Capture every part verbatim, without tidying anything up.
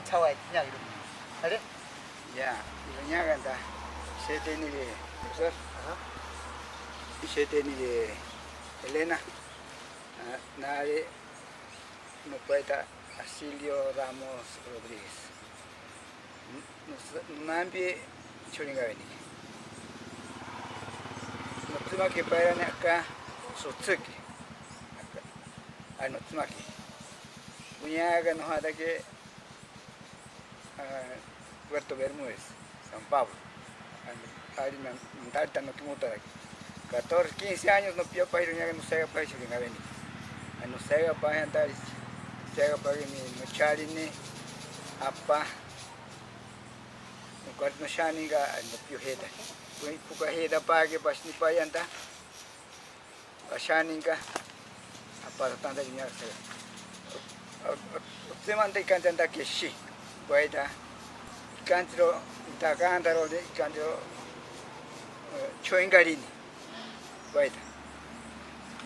Tsawai, ña iru. Are? Ya, iru ña kanta. Sete nire, profesor. Aha. Sete nire, Elena. Ah, nare, no poeta Asilio Ramos Rodríguez. No, no, no nampi Choringaweni. No tsimake pairane aka, Sotsuke. Aka. Ai, no tsimake. Kuñaka no hatake, ah, Puerto Bermúdez, San Pablo. Ari na, ntarita no kimotaraki. Catorce, quince años no pia pairo ñaka no saiga pairo Choringaweni. Ai, no saiga pa hentari, saiga pa ni no charine, apa. No cuarto no shaninga, ai, no pio heta. Puka heta pa ke pas ni pa yanta. Ashaninka, apara tanta kiña se. Otsimanta ikantanta keshi. Baita. Ikantiro, itakantaro de ikantiro, eh, Choringaweni. Baita.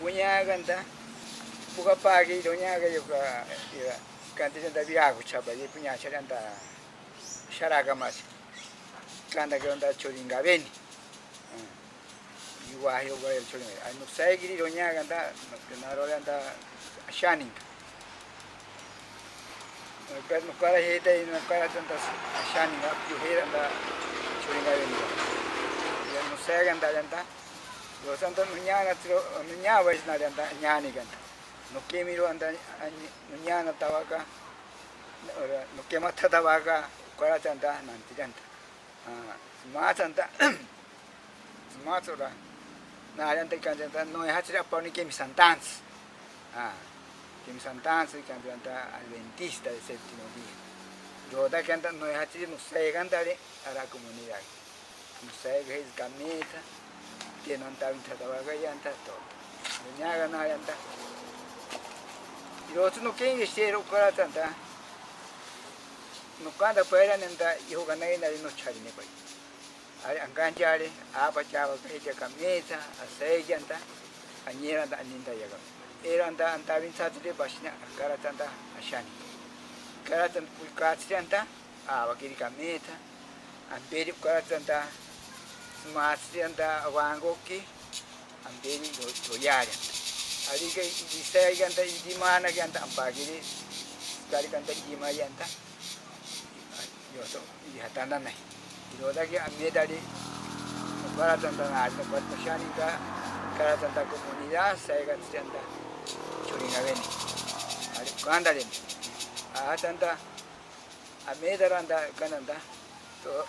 Puña kanta, puka pagi, doña ga yoka, ira, kantanta virago chapa, ye puña charanta, sharaka mas. Kanta ke onda Choringaweni. Mm. Iwa, iwa, el Choringaweni. Ai, no saikiri roña kanta, no, no, ro kanta, ashaninka. No, ka-, no kara heta, no kara tanta ashaninka, yo heta anta Choringaweni. Ya no sai kanta kanta. Lo santo no ña na tiro, no ña vais na kanta, ña ni kanta. No kemiro kanta, ani, no ña na tawaka, no, no kema tatawaka, kara tanta, nanti kanta. Ah, tsimasa kanta, tsimasa ra, nari kanta ikantanta, no, ejatsiri apa ni kemisantantsi. Ah, kemisantantsi ikantanta Adventista del Séptimo Día. Rota kanta, no, ejatsiri no sai kantari, ara comunidad. No sai que es camisa, que no anta vinta tabaca y anta todo. Doña gana y anta. Y lo otro no quieren que se lo kara kanta. No kanta paira nenta, hijo gana y nadie no charine pai. Ari ankanchare, apa chava kahitia kametsä, asai yanta, añera anta aninta yaka. Era anta anta vintsatire bashina, kara tanta ashani. Kara tanta pulkatsire anta, ava kiri kametsä, amperi kara tanta, smatsire anta, avangoki, amperi lo, loyare anta. Arika isai yanta, idimana yanta, ampakiri, kari kanta idima yanta. Yoso, ijatantanai. Irotaki ametari, no kara tanta nari, no kara tanta shaninka, kara tanta comunidad, saiga tanta Choringaweni. Ari kantarenta. Ajatanta, ametaranta, kantanta, to,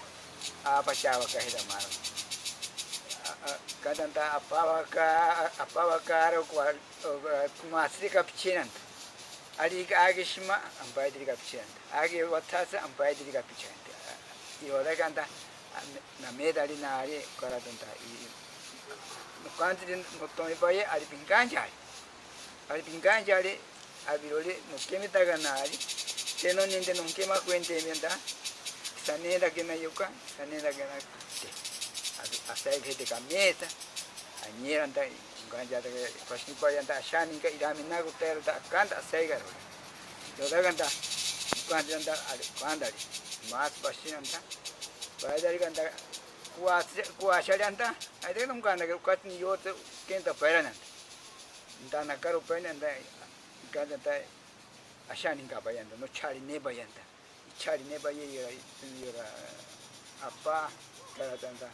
apa chava kahira maro. A, a, kantanta, apava ka, apava karo, kua, o, kumasri kapichinanta. Ari ake shima, ampaitiri kapichinanta. Ake watsatsa, ampaitiri kapichinanta. Iwara kanta, ame-, nametari nari, kara tanta. I, i, nokantiri, notomipaye, ari pinkanchari. Ari pinkanchari, avirori, nokemitaka nari. Te noninte nonkemakwentemianta. Sanentakena yoka, sanentakena te. Ase-, asaikete kameta. Añera anta, nokantiri, kwashipa yanta, ashaninka, irami naku, tero ta, kanta, asaikarori. Yoda kanta, nokantiri anta, are, kantari. Mas pashinanta. Paidari kanta, kuas-, kuashari anta. Aire nokanta, ke ukatini yotse, kenta pairananta. Ntana karo painanta, kanta ta, ashaninka payanta, no charine payanta. Ichari nepa ye yora, yora apa, kara tanta,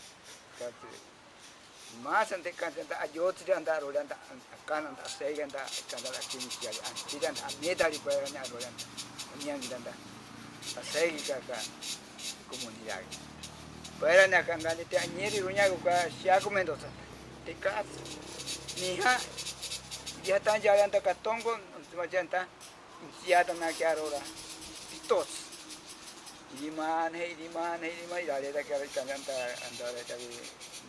kara tanta. Mas ante kanta, anta, ayotsiri anta, arori anta, akana anta, aseiki anta, kanta, akini kiari, antiri anta, ametari pairani, arori anta, oniangi anta, aseiki kaka, comunidad. Pairani akangani te añeri ruñaku ka, shia komendo santa. Te katsa. Nija, ya tan ya anta katongo, ntuma ya anta, Siata na kiarora. Pitos. Iriman, he, iriman, he, iriman, irareta kiaro, ikanta, anta, anta, anta,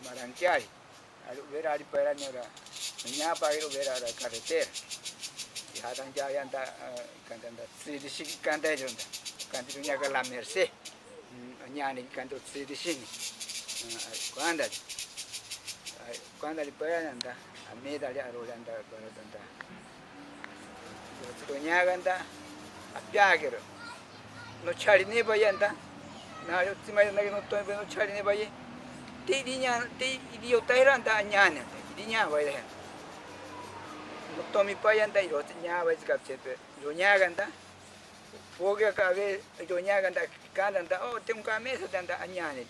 marankiari. Ari, ubera, ari, paira, nyora. Nyapa, ari, ubera, ara, carretera. Ihatan, ya, yanta, ah, ikanta, anta, tsiri, shiki, ikanta, yonta. Kanti, nyaka, la merced. Mm, añani kanto tsi dishini. Ah, kwandari. Ai, kwandari parananta, amedari aroranta, parananta. Tsi doñaganta, apiakero. Nocharinepaye anta. Naro tsimaye nake notomipaye nocharinepaye. Te iriña, te iriotajero anta añaane anta. Iriñawairajero. Notomipaye anta, irotsi iñawaitsi kapchepe. Iroñaaka anta. Poke akabe, iroñaaka anta, kanta anta, o, te onkamesate anta añaane.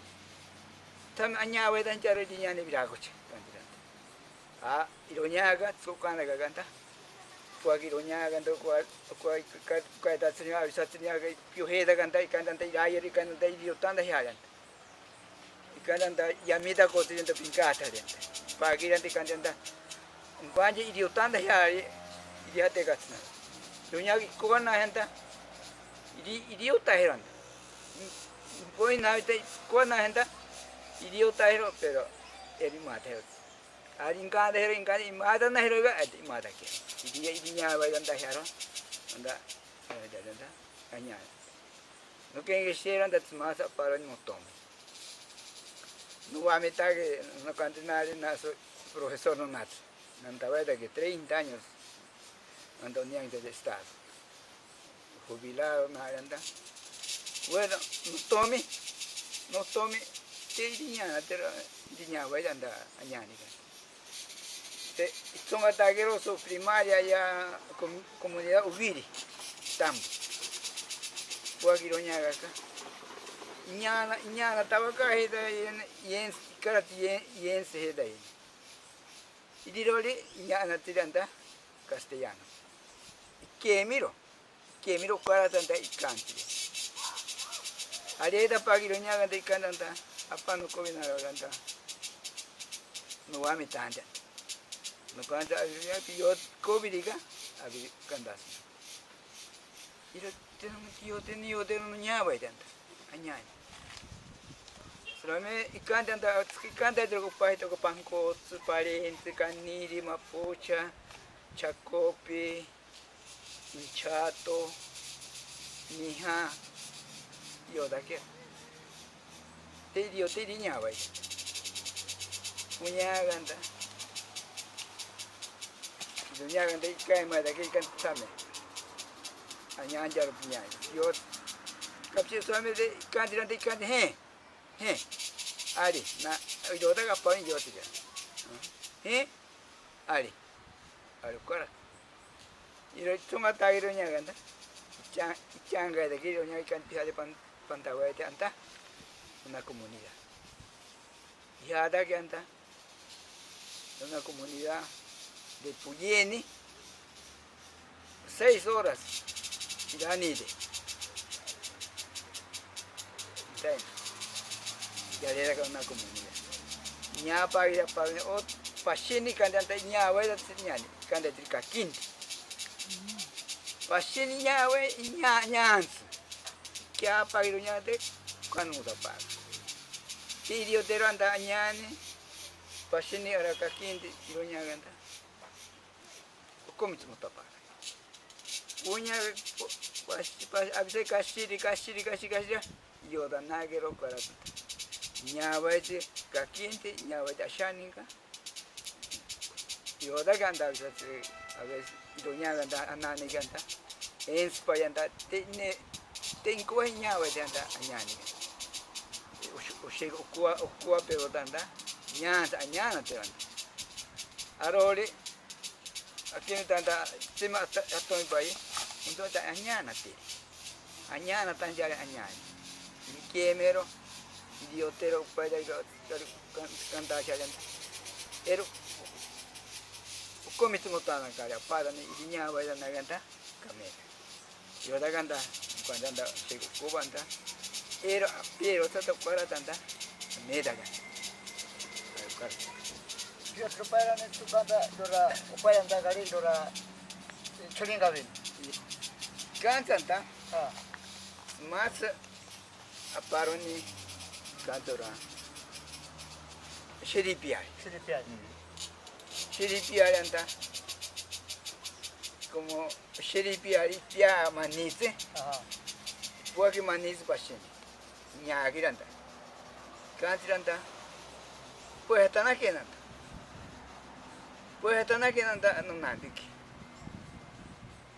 Tame añawaita ancharo iriñaane wirakoche. Kantira anta. A, iroñaaka, tsikokanaka kanta. Kwake iroñaaka anta, kwa, kwa, ka, ka, tatsiriña, awisatsiriña, ka, piojeeta kanta, ikanta anta, irayero, ikanta anta, iriotantajeari anta. Ikanta anta, yamitakotsiri anta, pinkatari anta. Pakiri anta, ikanta anta, onkwanye iriotantajeari, irijate katsina. Iroñaaka, ikowanaje anta, iri, iriotajero anta. Impoinaje anta, ikowanaje anta, iriotajero, pero, eri imatajero. Ari inkantajero, inkanta, imatanajero, ati imatake. Iriña, iriñawaira antajearo. Anta, anta, anta, aña. Nokenkishiro anta tsimatsi aparo notomi. Nowamitake, nokantenari naso profesor nonatsi. Nantawaitake treinta años. Anta oniankite de Estado. Jubilado nari anta. Bueno, notomi, notomi, te iriñanatero, iriñawaira anta añaane kanta. Te, itsonkatakero su primaria ya com-, comunidad Owiri, Tambo. Kwake iroñaaka. Iñana, iñana tawaka jeta, yen, yen, ikarati yen, yense jeta yen. Irirori iñanatsiri anta castellano. Ikemiro, ikemiro okaratsiri anta ikantsiri. Arietapakiro iroñaaka anta ikanta anta, apa nokowinaro anta. Nowamitante anta. Nokanta, abi, abi, yo, kowirika, abi, kantasina. Ira, te no me quiero, te ni yo, te no ña bai tanta. Añaña. Solamente ikanta anta, ikanta anta ko paito ko panko, tsu parente, kaniri, mapocha, chakopi, inchato, nija, yo da que. Te irio, te iriña bai. Kuña ganta. Kuña ganta ikai mai da ke kan tame. Aña anjaro kuña. Yo. Kapche suame de kanti rante kanti he. He. Ari, na, yo da ka pa yo te. He. Ari. Ari kora. Iro tsunga ta iro ña ganta. Chan, chan ga de que iro ña kan pija de pan, pantaguete anta. Una comunidad. Ijata ke anta, una comunidad de Puyeni, seis horas irani de. Entonces, ya era una comunidad. Ña pa ira pa o pashini kante anta ña wera ñani, kante tri kakinti. Pashini ña we ña ñansu. Kia pa iro ña te kanu ta pa. Ti iro te ranta añani, pashini ara kakinti, iro ña ganta. Okomitsu mo tapa. Uña, pa, pa, abise kashiri, kashiri, kashiri, kashiri. Yo da nagero kara. Ña waiti kakinti, ña waiti ashaninka. Yo da ganta abise, abise, iro ña ganta, anani ganta. Ens pa yanta, te ne, te inkua ña waiti anta, añani. Ush-, ushego ukua, ukua pero tanta, ña ta, añana te anta. Arori, akini tanta, tima ata-, atoi pai, unto ta añana te. Añana tan yare añana. Ni kemero, idiotero, pai da, da, da, kan-, kanta yare. Ero, ukomi tumo tana kare, apada ni, idiña bai da na ganta. Kamera. Yo da ganta, cuando anda, se ocupa anda. Pero, pero, ta, ta, cuara, tanta. Meda ganta. Ay, cuara. Yo, tu para, ne, tu canta, dora, o para, anda, gari, dora, eh, choringa, ven. Canta, anda. Ah. Más, aparoni, cantora. Shiripiari. Shiripiari. Mm. Shiripiari, anda. Como Shiripiari pia manitsi. Ajá. Puaki manitsi pashini. Ñakira anta. Kantira anta. Pues atanake anta. Pues atanake anta no nambiki.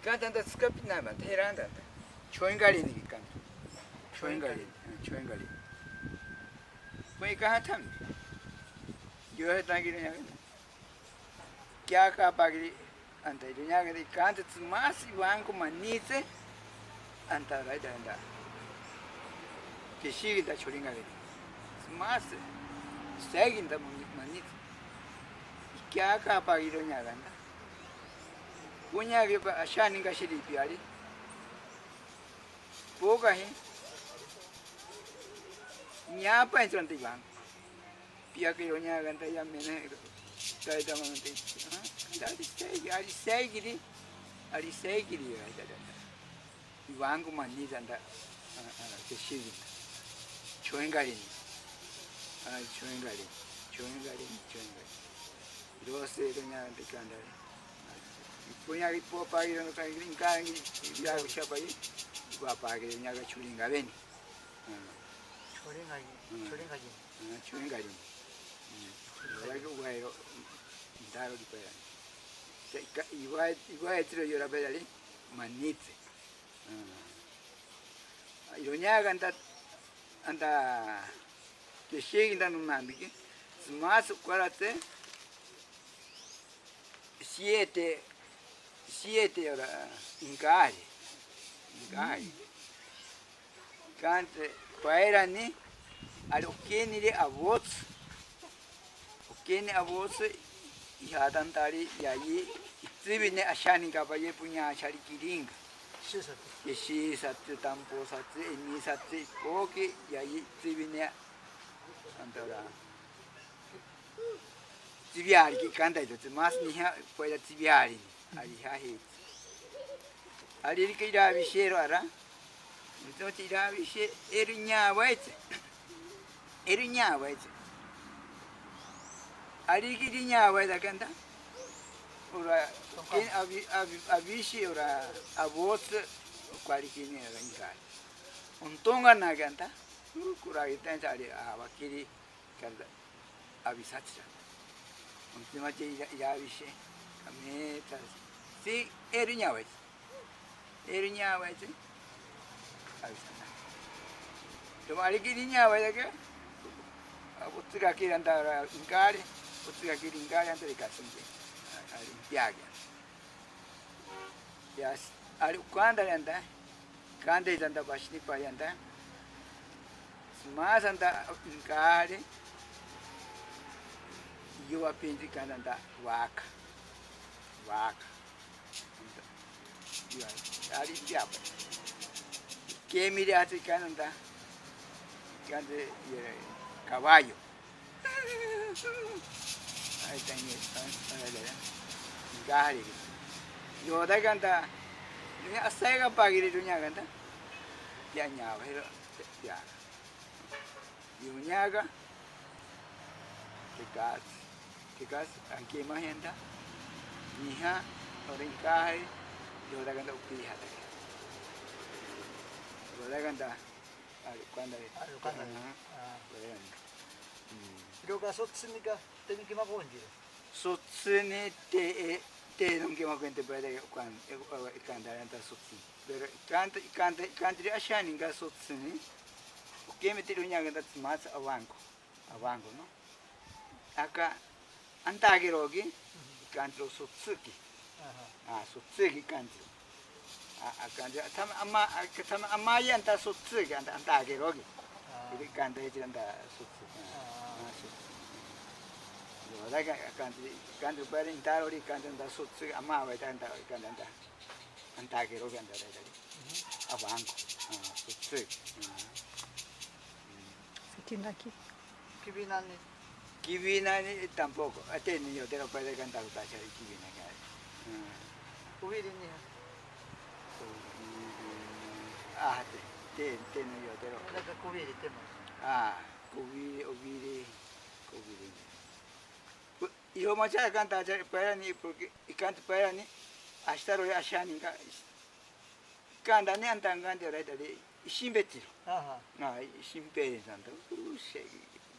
Kanta anta tsukapi namba anta, heranda anta. Choingari niki kanta. Chwenkarin, chwenkarin. Kwe kaha tami. Yo he tranquilo ya. Kya ka pakiri anta iroñaakanta ikanta tsimasi iwanko manitse anta raita anta. Keshikinta chorinkarin. Tsimasi. Seikinta mani-, manitse. Kya ka pakiri iroñaakanta. Kuña ke pa ashaninka shiripiari. Pokahi. Ñapa entrante iwanko. Piakiro ña kanta ya mene. Taita mamante. Ari seiki, ari seikiri. Ari seikiri ya kanta. Iwanko manita anta. Keshiri. Chwenkarini. Chwenkarini. Chwenkarini. Chwenkarini. Rose ro ña kanta kanta. Ipuña ipo pagiro no kan inka ya kuchapa i. Iwa pagiro ña kachurinkaweni. Chorinkarini. Chorinkarini. Chorinkarini. Ora ke uwaero ntaro ripaera. Iwa, iwa etiro yora perari manitse. Iroñaaka anta, anta keshikinta nonambiki, tsimasi okwaratse, siete, siete ora inkari. Inkari. Kante paerani, ari okenire awotsi. Okeni awotsi, ijatantari yayi, itsiwine ashaninkapaye puña ashari kirinka. Shisatsi. Eshisatsi, tamposatsi, enisatsi, ipoki, yayi, itsiwine. Antora. Tsiwiariki kantaitatsi, mas nija paera tsiwiarini. Ari jajitsi. Aririka irawishero ara. Entonces irawishe eri ñawaitse. Eri ñawaitse. Ariki iri ñawaita kanta. Ora, ken abi, abi, abishi ora awotsi kwarikini ora inkari. Ontongana kanta. Kura itensa ari awakiri. Kanta awisatsira. Ontimache ira, irawishe. Kameeta. Si, eri ñawaitse. Eri ñawaitse. Awisana. Toma ariki iri ñawaitake. Otsikakiri anta inkari. Otsikakiri inkari anta rikasunke. Ari impiakia. Yas, ari okwantare anta. Kante anta pashini payanta. Mas anta inkari. Yo apinti kanta anta waka. Waka. Ari yapa. Kemiri atsi kanta anta. Kante kawayo. Aita inge, aita ya. Inkari. Yota kanta. Ni asega pagiri ruña kanta. Ya ña, pero ya. Iroñaaka, tekatsi, tekatsi, ankemajenta, nija, ora inkari, yora kanta upijatake. Yora kanta, ari okwantare. Ari okwantare. Ajá. Ah. Bueno. Mm. Iroka sotsinika, te nonkemakantiro. Sotsini te, eh, te nonkemakantiro paere kwan, eh, eh, ikantarenta sotsini. Pero ikanta, ikanta, ikantiri ashaninka sotsini. Okemete iroñaakanta tsimatsi awanko. Awanko, no? Aka antakeroki, ikantiro sotsiki. Aha. Ah, sotsiki ikantiro. A, akantiro, tama ama, a, tama amaye anta sotsiki, anta, antakeroki. Ah. Iri ikanta echira anta sotsiki. Ah. Ah, sotsiki. Yora ka, akantiri, ikantiro paere intarori, ikantiro anta sotsiki, amawe ta anta, ikantiro anta. Antakeroki anta, anta, anta. Mhm. Awanko. Ah, sotsiki. Ah. Mm. Sekindaki. Kiwinani. Kiwinani tampoco. Ate niyotero paere kanta kutashari kiwinani. Mm. Kuwiri niha. Ah, te, te, te niyotero. Naka kuwiri tema. Ah, kuwiri, owiri, kuwiri. Ku-, ijo macha kanta achari paerani, porque ikanta paerani, ashitaro ya ashaninka, Kanta ni anta kanta ora itari, ishimpetiro. Aha. Ah, ishimperi santa. Ushe,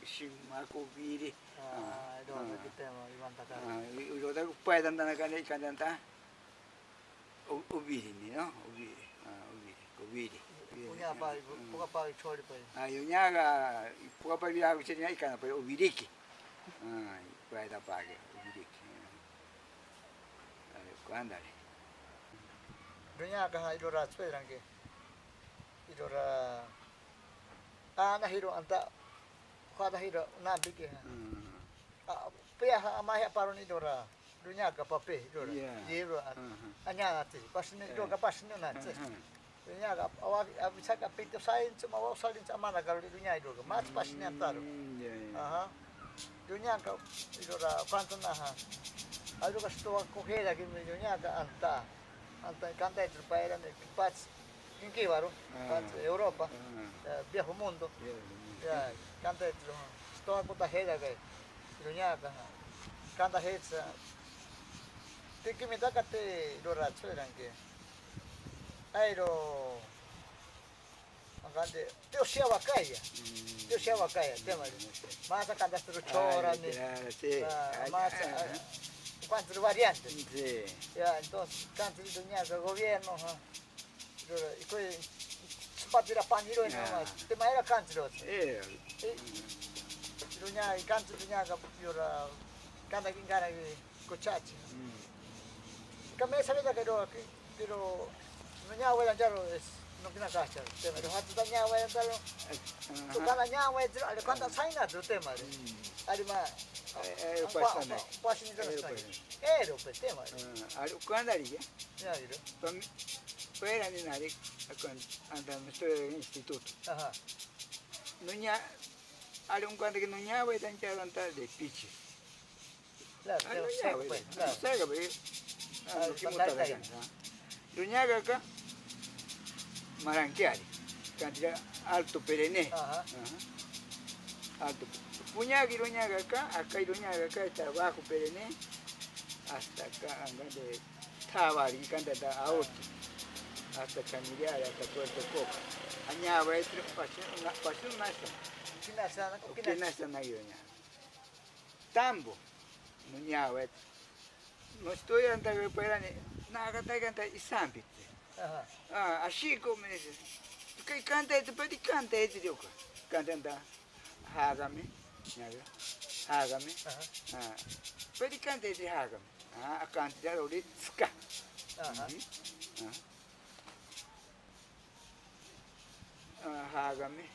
ishima kuwiri. Ah, ah, iro ah. Ante tema, iwanta kara. Ah, i-, iro ta kupae tanta na kanta, kanta ta. O-, owiri ni, no? Owiri. Ah, owiri. Kuwiri. Uña pa, ipu-, mm, puka pa, ichori pa. Ah, iruñaka, puka pa, iruñaka, ichori, ikana pa, obiriki. Ah, ipueda pa, obiriki. Ah, kandare. Iruñaka, ha, irora, tsueranke. Irora, ana hiro, anta, hada hiro, nambike, ha. Mm. A, pea ha, amahe aparoni irora. Iruñaka pape, irora. Yeah. Yero, a, aha, aña nati. Pasine, eh, iroka pasine nati. Aha. Iruñaka, awa, awisaka pito saints, ma wa saints amana karo iruña iroka. Mas pasine antaro. Mm, yeah, yeah. Aha. Iruñaka, irora, panto naha. Airoka stoa kohera ki iruñaka anta. Anta kanta etro paera ne pats. Kinki waro, ah, Europa, ah, eh, viejo mundo. Viejo mundo. Ya, kanta etro. Stoa kota hera kai. Iruñaka. Kanta hetsa. Te kimitaka te irora tsueranke. Airo. Akante, te osia wakaya. Mm. Te osia wakaya, te mari. Mm, sí. Masa kanta tru chora ni. Ay, claro, sí. Ah, ay, masa, ah, ah, ah. Cuánto variante. Sí. Ya, entonces, kanta iruñaka gobierno, ha. Pero, y koi, simpatira paniro, ya, no más. Te maera kantiro. Eh. Eh, iruña, y kanti iruñaka, yora, kanta kinkara, kochachi. Mm. Kame sabe da kero, kero, no ña wera yaro es, no kina kacha, te mari. Pero hatu da ña wera yaro. Ajá. Tu kanta ña wera, ale kanta saina tu te mari. Mm. Ari ma, eh, eh, angkwa, pasa na. Angkwa, angkwa sini kona. Eh, sani. Pasa na. Ero, pe, te mari. Ah, ari, kanda ari ya. Ya, iro. Pam-, fuera ni nari, akon-, anta me estoy en instituto. Ajá. Nuña, ari un cuando que nuña, ve, tan ya, tan de piches. Claro, ah, te nuña, saca, ve, pues, claro. Saca, ve. Ah, ah, lo que para muta la la calle. Gente, ah. Nuña, acá, Maranquiari, cantidad alto perenne. Ajá. Ajá. Alto. Puñaki iruñaka, acá iruñaka, está abajo perenne, hasta acá, angande Tawari, kanta ta aoti. Hasta Chamiriari, hasta Puerto Coca. Añawe, pasuna, pasuna, pasuna. Kinasa, kinasa. Kinasa na iruña. Tambo, nuñawe. No estoy anta que pueda ni, na, canta, canta, y sambite. Ajá. Ah, así como dice, que canta este, pero canta este, yo, canta, canta. Hagame, ñaga, hagame. Ajá. Ah, pero canta este, hagame. Ah, canta, ya, ori, ska. Ajá. Ujú. Ah. Ah, hagame.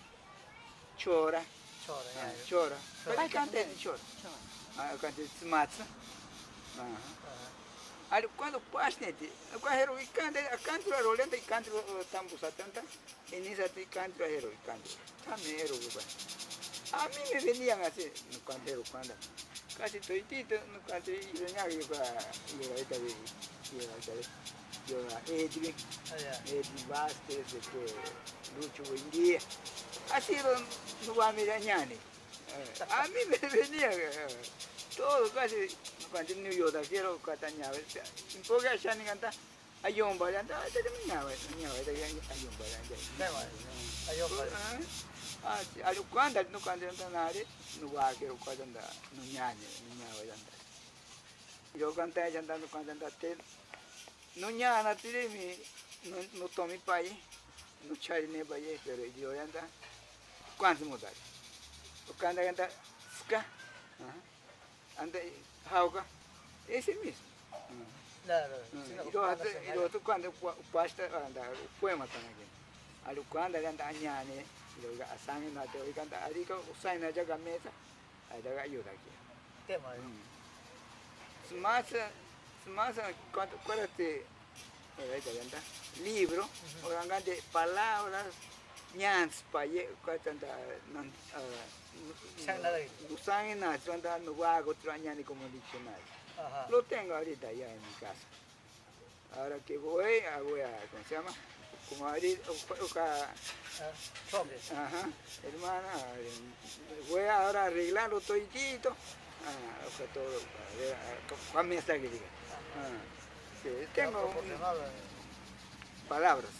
Chora. Chora, ah, ya, ya. Chora. Chora. Pero canta este, chora. Chora. Ah, canta este, matsa. Ajá. Ajá. Ari, cuando pasnete, cuando hero, y canta, canta, rolenta, y canta, tambusa, tanta. Enisa te kantra hero, kantra. Tame hero, kupa. A mí me venían así, no kantra hero, kantra. Casi toditito, no kantra, y yo ya, yo, yo, yo, yo, Edwin, ah, ya. Edwin Vázquez, este, Lucho Buendía. Así lo, no va a mirar ñani. Eh, a mí me venía, eh, todo casi, no kantra, ni yo, da quiero, cataña, o sea, un poco ya, ni canta. Ayomba yanta, ay, te me ñawe, ñawe, te ayomba yanta. Te wa, ayomba. Ah, ah, si, alu kwanda, no kwanda yanta nare, no wa ke ro kwanda, no ñane, no ñawe yanta. Yo kanta yanta, no kwanda yanta te, no ñana tire mi, no, no tomi paye, no chari ne paye, pero yo yanta, kwanza mo dare. Kanda yanta, ska. Ajá. Ante, hauka, ese mismo. Mm. Claro, mm, sino y lo otro, y lo otro cuando pa-, pasta, anda, poema también. A lo cuando anda añane, y lo ga asane na te, y canta, a digo, usaina ya ga mesa, a da ga ayuda aquí. Tema, eh. Mm. Smasa, smasa, cuando, acuérdate, Ora ita yanta. Libro, ujú, ora ngante palabras, ñantspaye, kua tanta, nan, ah, usange na, tanta no wago, trañani como diccionario. Ajá. Lo tengo ahorita ya en mi casa. Ahora que voy, ah, voy a, ¿cómo se llama? Como abrir, o, o, ah, choque. Ajá, hermana, eh, voy ahora a arreglarlo toditito. Ah, o sea, todo, a ver, ah, co-, ¿cuál mensaje diga? Ah, sí, tengo un, palabras.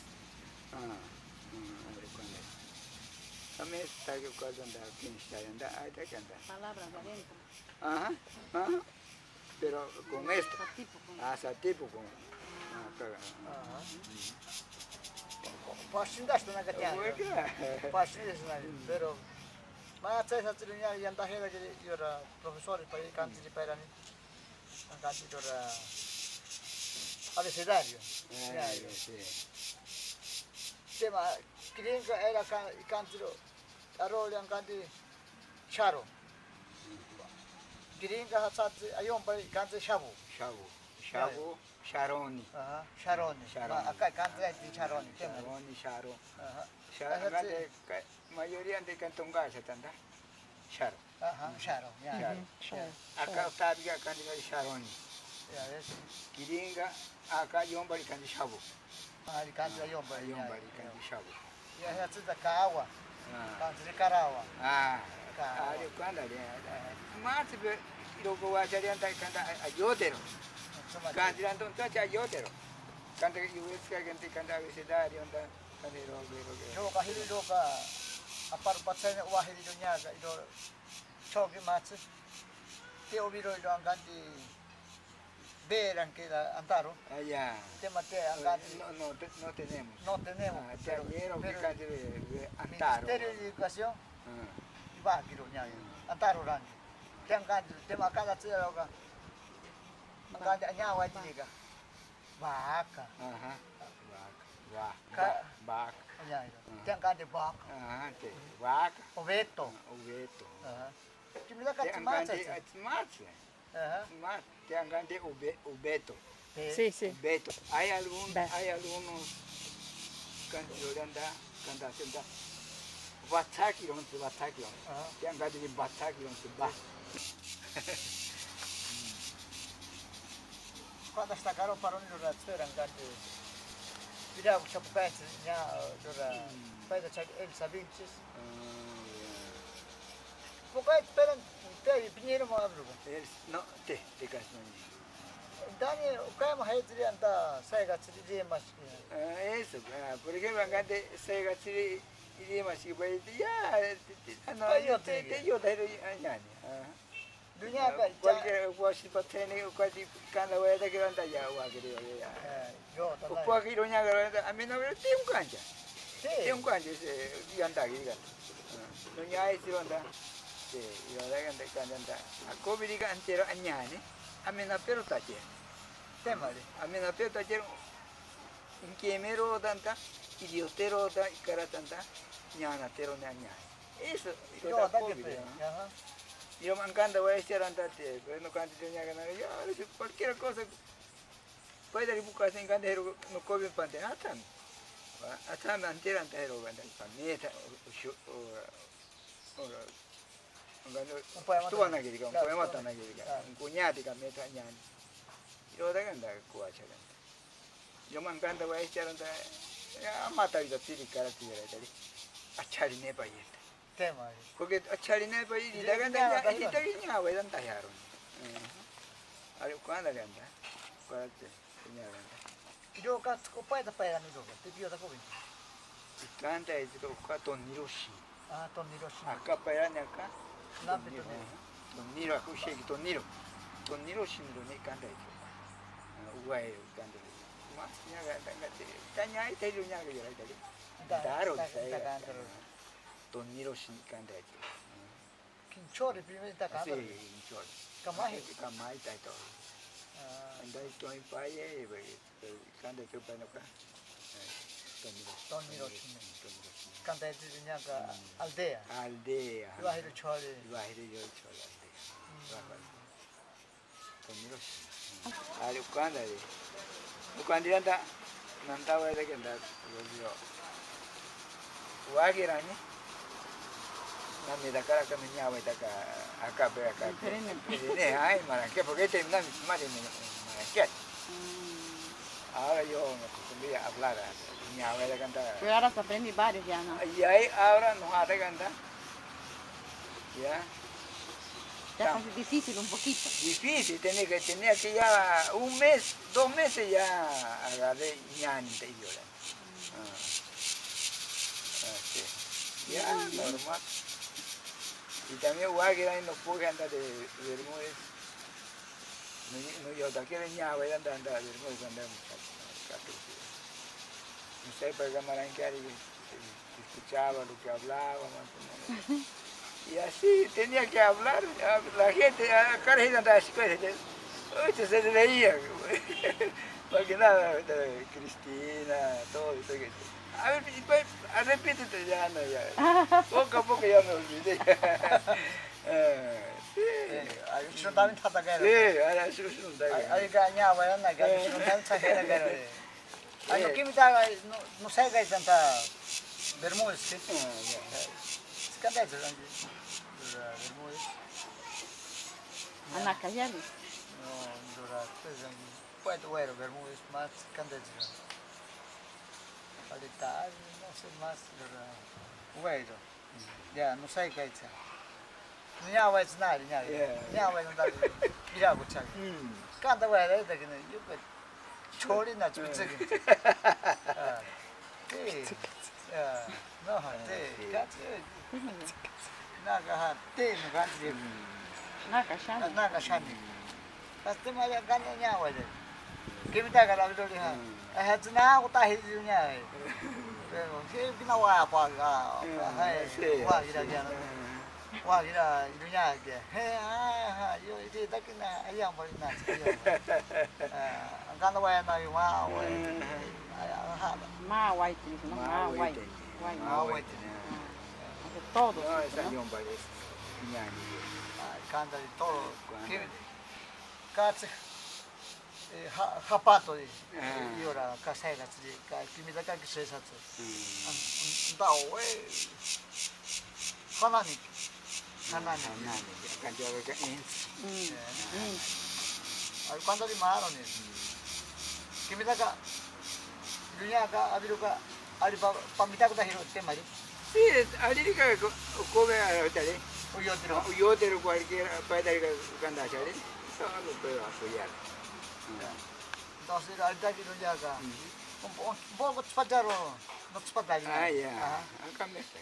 Ah, ah, a ver, ¿cuál es? También está que cuál anda, quién está, anda, ah, ya que anda. Palabras de adentro. Ajá, ajá. Pero con esto. Satipo con esto. Ah, satipo con. Ah, claro. Ajá. Pashindashi na katiana. Pashindashi na, pero matsai satsiri nia yantajerakiri yora profesor pa kantsiri pairani. Ankantiro ra abecedario. Tema kirinka era ka ikantiro arole ankanti sharo. Kirinka hasatsi ayompa ikanti shabu. Shabu. Shabu. Sharoni. Aha, sharoni. Sharoni. Aka ikanti sharoni. Sharoni, sharo. Aha. Mayoría de kantonga se tanda. Sharo. Aha, sharo, ya. Sharo. Aka otabi aka ni sharoni. Ya ves. Kirinka aka yombari kandi shabu. Ah, kandi yombari. Yombari kandi shabu. Ya, ya tsita kawa. Kandi karawa. Ah. Kawa. Ari kanda ya. Mati be iroko wachari anta kanda ayotero. Kandi anto tacha ayotero. Kandi yuweska kandi kanda abecedario anta. Roka hiri roka, aparo patsene uwa hiri roñaka, iro choki matsi. Te oviro iro ankanti beranke la antaro. Tema te ankanti. No, no tenemos. No tenemos. Te añero pero kanti de antaro. Ministerio de Educación. Iba kiro ña. Antaro rangi. Te ankanti, tema kada tsi roka. Ankanti añawa tirika. Vaca. Ajá. Vaca. Vaca. Vaca. Ya, ya. Te ankanti vaca. Ajá, te. Vaca. Oveto. Oveto. Ajá. Te ankanti atsimatse. Ajá. Te ankanti oveto. Sí, sí. Oveto. Hay algún, hay algunos kanti yoranda, kanda senda. Batsaki lonti, batsaki lonti. Te ankanti batsaki lonti, ba. Cuando está caro para un lugar, espera, ankanti. Mira, chapucaense, ya, dora, paida chak, el savinches. Pokai, espera, te, piñero, mo abro. No, te, te casno. Dani, ukai mo hetri anta, saiga tsiri, mas. Eso, por ejemplo, ankanti, saiga tsiri, Idioma si bai ya, te yo te ro ñani. Dunya ka cualquier upo si patene uko di kanda waya da kero anta ya wa kero ya. Upo ki ro ña kero anta amena kero te un kancha. Te un kancha se yanta ki kanta. No ña ai si ro anta. Te yo da kanta kanta anta. Ako biri ka antero añani. Amena pero tache. Temare. Amena pero tache. Inkemero tanta, iriotero ta, ikara tanta, ñanatero ne añae. Eso, iro ta COVID, ¿no? Iro mankanta wa este ranta te, pero no kanti te ña kana, ya, cualquier cosa. Puede que buscas en cante, no COVID pante, atan. Atan antera antero ganda, pameta, o, o, o, Estuvo na kirika, un poema ta na kirika. Un kuñati ka meta ñani. Yo da kanta kuacha kanta. Yo mankanta wa echar anta. Amata vida tiri kara tira tari. Achari ne pa yeta. Porque achari ne pa yeta kanta ya, ita ya wa danta yaro. Ari kanda kanta. Kuacha. Iro ka, opa eta paerani iro ka, te pio ta kobe. Ikanta iro ka toniro shi. Ah, toniro shi. Aka paerani aka. Nampe toniro. Toniro, ako sheki toniro. Toniro shi niro ne ikanta iro. Uwa e ikanta iro. Mas ña ga, ga, ga, te, ta ña ita iro ña ga yora ita iro. Daro, ta, ta, ta, ta. Toniro shi ikanta iro. Kinchori, primero ta kanta. Sí, kinchori. Kamai. Kamai ta to. Ah. Anda to en paye, kanda to pa no ka. Toniro. Toniro shime. Toniro shime. Kanda to ña ka aldea. Aldea. Iwahiro chori. Iwahiro yo chori aldea. Toniro shime. Ari ukanda de. Ukandi anda. Nanta wa de kenda. Yo. Wagi rani. Nami da kara kami ña wa da ka. Aka pe aka pe. Diferente. Ne, ay, maranke, porque te nami mare ne maranke. Ahora yo me acostumbré a hablar, a, ña wa da kanta. Pero ahora se aprende varios ya, ¿no? Y ahí ahora no ha da kanta. Ya. Ya está difícil un poquito. Difícil, tenía que, tenía que ya un mes, dos meses ya agarré ñani te yo. Ah. Ah, sí. Ya, normal. Y también wagi rani no puedo andar de Bermúdez. No, no, yo también ña wa da andar de Bermúdez, andar muchacho. No sé, para que Maranquiari escuchaba lo que hablaba, más o menos. Y así tenía que hablar, a la gente, a, cara, gente, así, pues, oye, se reía. Más que nada, eh, Cristina, todo eso que, a ver, y pues, ah, repítete, ya, no, ya. Poco a poco ya me olvidé. Eh, sí. Eh, ay, uchi no también está caro. Sí, ahora sí, sí, está caro. Ay, ay, que añaba, ya, no, que uchi no también está caro. Ay, no, eh, ¿qué me está, no, no sé qué es tanta Bermúdez, sí? Ah, ya. Eh, sí, canta eso, ¿no? Bermúdez. Ana Cayali. No, dura, pues, puede, bueno, Bermúdez, más, canta eso. Ahorita, ay, no sé más, dura, bueno. Ya, no sé qué es. Nya wai tsinari, nya. Yeah. Nya wai tsinari. Ira ko chang. Mm. Kanta wai re da kine, yo ke chori na tsu tsu. Ah. Te. Ya. No, ha, te. Ka tsu. Na ka ha, te, no ka tsu. Na ka shani. Na ka shani. Kasi te maya gana nya wale. Kimi ta kala bidori ha. Mm. Eh, tsuna ko ta hi nya. Pero si kina wa pa ga. Mm, hai, si, wa gira si. Gira. Mm. Wa gira iru nya ke. He, ha, ha, yo ite ta kina ayam bali na. Ah, gana wa na yo wa. Mm. Ai, ha. Ma wai tini, no? Ma wai. Ma wai tini. Wai. Ma wai tini. Ah. Todo. No, esa yo vale. Nya ni. Ah, kanta de todo. Kanta. Kimi. Katse, eh, ha, hapato de, ah, eh, yora, kasai katse, ka, kimita ka kise satsu. Mm. An, an, dao, eh, hanani, hanani. Hanani, kanjo ka ins. Mm. Eh. Mm. Ay, cuando di maro ni. Mm. Kimita ka, dunia ka, abiru ka, Ari pa, pa mitad ko ta hiro te mari. Sí, ari ka ko, ko ve a tare. Uyo tiro. Uyo tiro cualquiera, pa tare ka kanda chare. Solo puedo apoyar. Ya. Entonces, ari ta kiro ya ka. Mm. Un po-, un poco tspataro, no tspatari. Ah, ya. Ajá. Acá me está.